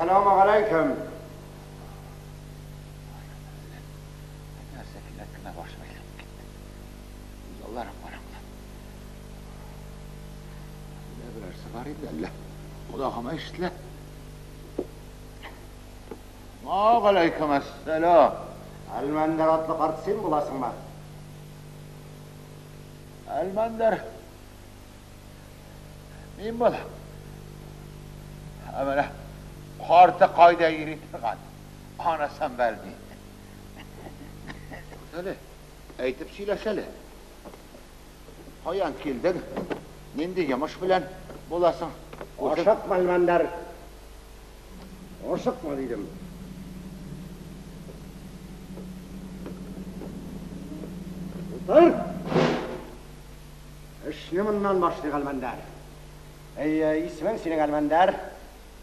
Әссәламү галәйкем. Нәрсә кинәт кенә башым әйләнеп китте. Күз алларым караңгыланды. Әллә берәрсе бар инде, әллә колагыма ишетелә. Вәгаләйкем әссәлам. Әлмәндәр атлы карт син буласыңмы? Әлмәндәр. Мин булам. Ә менә карты кайда йөри торган, анысын белмим. Әле, әйтеп сөйләш әле. Каян килдең? Нинди йомыш белән буласың? Ашыкма, Әлмәндәр. Ашыкма, дидем. Утыр! Эшне моннан башлыйк, Әлмәндәр. Әй, исемең синең Әлмәндәр.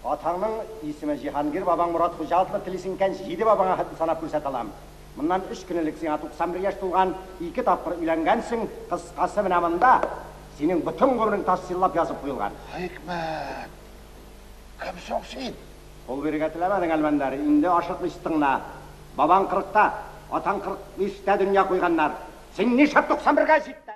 Атаңның исеме Җиһангир, бабаң Морат Хуҗа атлы, телисең икән, җиде бабаңа хәтле санап күрсәтә алам. Моннан 3 көн элек сиңа 91 яшь тулган, 2 тапкыр өйләнгәнсең, кыскасы менә монда. Синең бөтен гомерең тасвирлап язып куелган. Хикмәт! Кем соң син? Кул бирергә теләмәдең, Әлмәндәр, инде ашыкмыйча тыңла. Бабаң 40-та, атаң 45-тә дөнья куйганнар. Син нишләп 91-гә җиттең?